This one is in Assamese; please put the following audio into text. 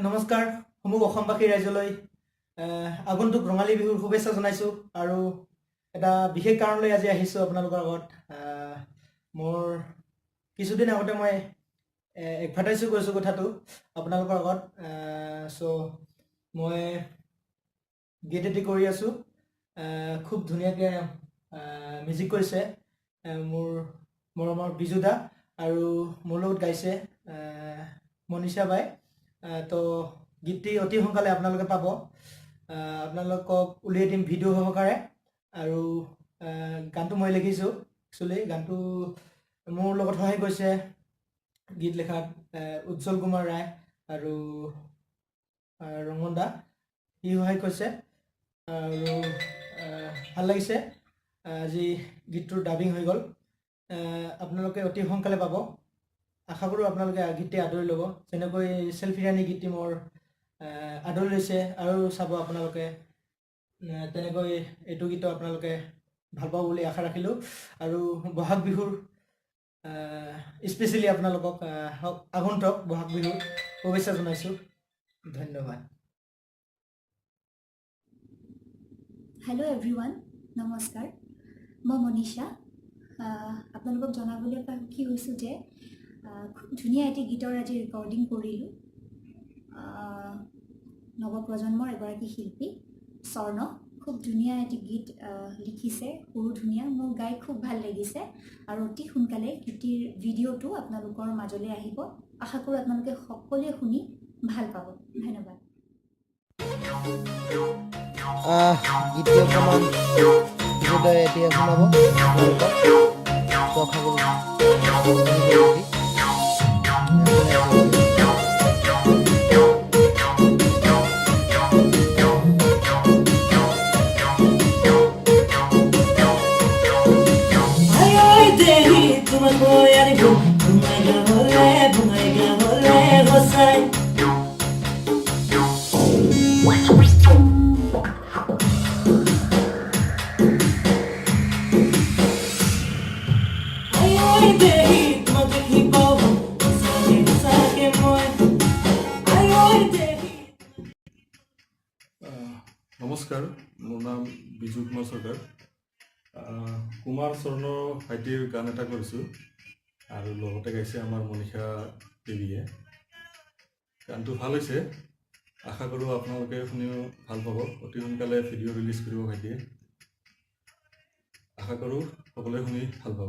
নমস্কাৰ সমূহ অসমবাসী ৰাইজলৈ, আগন্তুক ৰঙালী বিহুৰ শুভেচ্ছা জনাইছোঁ আৰু এটা বিশেষ কাৰণলৈ আজি আহিছোঁ আপোনালোকৰ আগত। মোৰ কিছুদিন আগতে মই এডভাৰটাইজো কৰিছোঁ কথাটো আপোনালোকৰ আগত। চ' মই গীত এটি কৰি আছোঁ। খুব ধুনীয়াকৈ মিউজিক কৰিছে মোৰ মৰমৰ বিজুদা আৰু মোৰ লগত গাইছে মনীষা বাই। তো গীতটি অতি সোনকালে আপোনালোকে পাব। আপোনালোকক উলিয়াই দিম ভিডিঅ' সহকাৰে। আৰু গানটো মই লিখিছোঁ। একচুৱেলি গানটো মোৰ লগত সহায় কৰিছে গীত লিখাত উজ্জ্বল কুমাৰ ৰায় আৰু ৰঙন দা, সি সহায় কৰিছে আৰু ভাল লাগিছে। আজি গীতটোৰ ডাবিং হৈ গ'ল। আপোনালোকে অতি সোনকালে পাব। আশা কৰোঁ আপোনালোকে গীতটি আদৰি ল'ব, যেনেকৈ চেলফি ৰাণী গীতটি মোৰ আদৰি লৈছে আৰু চাব আপোনালোকে, তেনেকৈ এইটো গীতো আপোনালোকে ভাল পাব বুলি আশা ৰাখিলোঁ। আৰু বহাগ বিহুৰ স্পেচিয়েলি আপোনালোকক আগন্তুক বহাগ বিহুৰ শুভেচ্ছা জনাইছোঁ। ধন্যবাদ। হেল্ল' এভৰিৱান, নমস্কাৰ। মই মনীষা। আপোনালোকক জনাবলৈ পাই সুখী হৈছোঁ যে খুব ধুনীয়া এটি গীতৰ আজি ৰেকৰ্ডিং কৰিলোঁ। নৱপ্ৰজন্মৰ এগৰাকী শিল্পী স্বৰ্ণ, খুব ধুনীয়া এটি গীত লিখিছে। সুৰো ধুনীয়া, মোৰ গাই খুব ভাল লাগিছে আৰু অতি সোনকালে গীতটিৰ ভিডিঅ'টো আপোনালোকৰ মাজলৈ আহিব। আশা কৰোঁ আপোনালোকে সকলোৱে শুনি ভাল পাব। ধন্যবাদ। গীতটি অকণমান বিজুদাই এতিয়া শুনাব আপোনালোকক। তো আশা কৰোঁ শুনিব বুলি। শুনাই আছে এতিয়া। আই দেহি, তোমাক মই আনিব বঙাইগাঁৱলে, বঙাইগাঁৱলে সঁচাই। আই দেহি, তোমাক দেখিব সঁচাকে সঁচাকে মই। আই দেহি। নমস্কাৰ, মোৰ নাম বিজু কুমাৰ চৰকাৰ। কুমাৰ স্বৰ্ণ ভাইটিৰ গান এটা কৰিছোঁ আৰু লগতে গাইছে আমাৰ মনীষা দেৱীয়ে। গানটো ভাল হৈছে। আশা কৰোঁ আপোনালোকে শুনিও ভাল পাব। অতি সোনকালে ভিডিঅ' ৰিলিজ কৰিব ভাইটিয়ে। আশা কৰোঁ সকলোৱে শুনি ভাল পাব।